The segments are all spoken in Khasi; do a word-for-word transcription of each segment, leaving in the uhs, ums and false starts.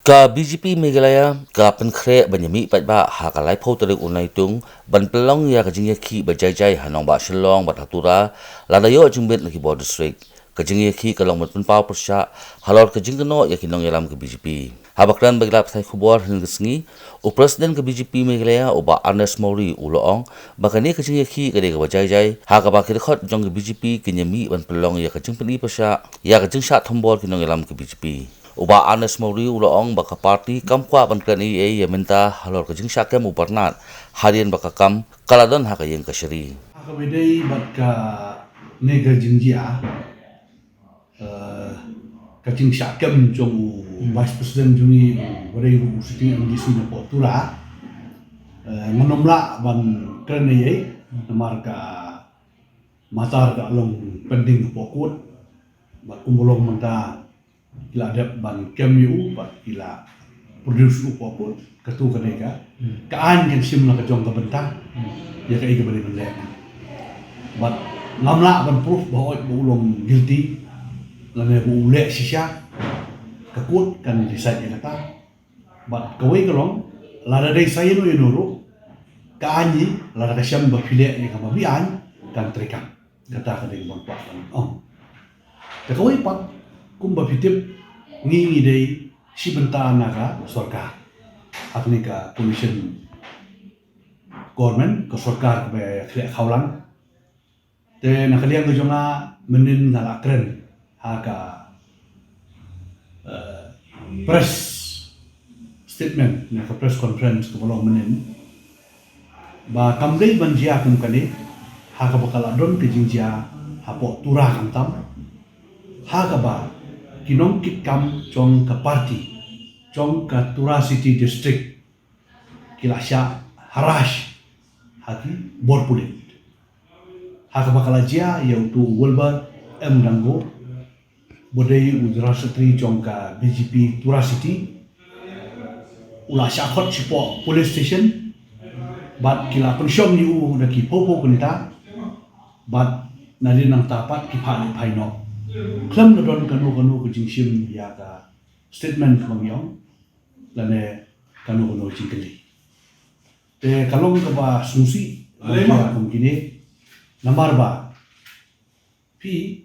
Ka B J P Meghalaya ka pynkhreh ban ïamih paidbah ha ka laiphew tarik u Naitung ban pynlong ïa ka jingïakhih ba jai jai ha nongbah Shillong bad ha Tura, lada ïoh jingbit na ki bor district. Ka jingïakhih ka long ban pynpaw pyrshah halor ka jingkynnoh ïa ki nongïalam ka B J P. Haba kren bad ki lad pathai khubor hynne ka sngi, u President ka B J P Meghalaya u Bah Ernest Mawrie u la ong ba kane ka jingïakhih ka dei kaba jai jai, ha kaba ki dkhot jong ka B J P kin ïamih ban pynlong ïa ka jingpyni pyrshah ïa ka jingshah thombor ki nongïalam ka B J P. U Bah Ernest Mawrie u la ong ba ka party kam kwah ban kren ei ei ïa mynta halor ka jingshah kem u Bernard hadien ba ka kam ka la don ha ka ïing kashari. Ha kaba ïadei bad kane ka jingjia, eh, ka jingshah kem jong u Vice President jong ngi, u ba dei u sitting M D C napoh Tura, eh, ngan ym lah ban kren ei ei namar ka matter ka long pending hapoh court. Bad kumba long mynta ki la dep ban kem ïa u bad ki la produce u hapoh court. Katu ka dei ka, ka aiñ kan shim la ka jong ka bynta ïa kaei kaba dei ban leh. Bad ngam lah ban proof ba hooid ba u long guilty lane ba u leh shisha. Ka court kan decide ïa kata. Bad kawei ka long, lada dei sa ïano ïano ruh, ka aiñ hi, lada ka shem ba phi leh ïa kaba phi aiñ, kan treikam. Kata ka dei kaba nga kwah ban ong. Te kawei pat, kumba phi tip, ngi ngi dei shi bynta na ka sorkar. Ha kane ka coalition government, ka sorkar kaba ïakhleh khawlang. Te na ka liang ka jong nga, mynnin nga la kren ha ka, eh, press statement, na ka press conference kaba long mynnin, ba kam dei ban jia kum kane, ha kaba ka la don ka jingjia hapoh Tura khamtam, ha kaba ki nongkitkam jong ka party jong ka Tura City District ki la shah harass ha ki bor pulit. Ha kaba ka la jia ïa uto u Wilber M Dango, ba dei u General Secretary jong ka B J P Tura City, u la shah khot shapoh police station, bad ki la pynshong ïa u da ki phew phew kynta, bad nadien nangta pat ki phah leit phai noh. Khlem da don kano kano ka jingshim ïa ka statement kaba ngi ong, lane kano kano jingkylli. Te ka long kaba sngewsih ban jia kum kine, namar ba phi,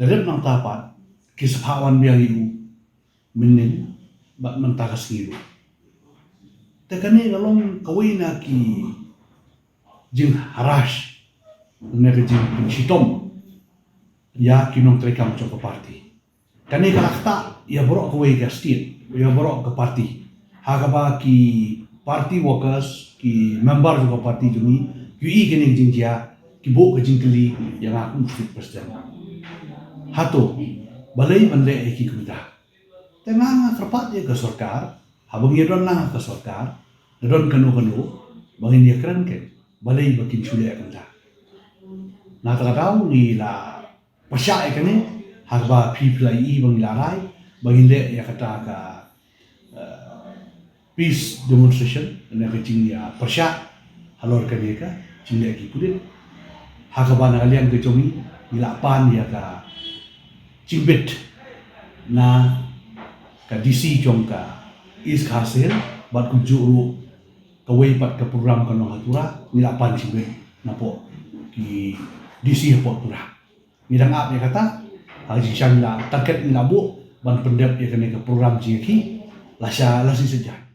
da dep nangta pat ki sa phah wan biang ïa u mynnin bad mynta ka sngi ruh. Te kane ka long kawei na ki jingharass, na ka jingpynshitom ïa ki nongtreikam jong ka party. Kane ka la ktah ïa baroh kawei ka state, ïa baroh ka party. Ha kaba ki party workers, ki member jong ka party jong ngi, ki ïohi kane ka jingjia, ki buh ka jingkylli ïa nga kum state president. Hato balei ban leh ïa ki kumta? Te nga nga kyrpad ïa ka sorkar, haba ngi don lang ha ka sorkar, da don kano kano ba ngin ïakren, ke balei ba kin shu leh kumta? Na kata ka daw ngi la pyrshah ïa kane, ha kaba phi phi la ïohi ba ngi la rai ba ngin leh ïa kata ka, eh, peace demonstration, na ka jingïapyrshah halor kane ka jingleh ki pulit. Ha kaba na ka liang ka jong ngi, ngi la pan ïa ka jingbit na ka D C jong ka East Khasi Hills, bad kumjuh ruh kawei pat ka program ka nong ha Tura, ngi la pan jingbit napoh ki D C hapoh Tura. Ngi dang ap ïa kata, ha ka jingshisha ngi la target, ngi la buh ban pyndep ïa kane ka program jingïakhih, lashai la shi saitjaiñ.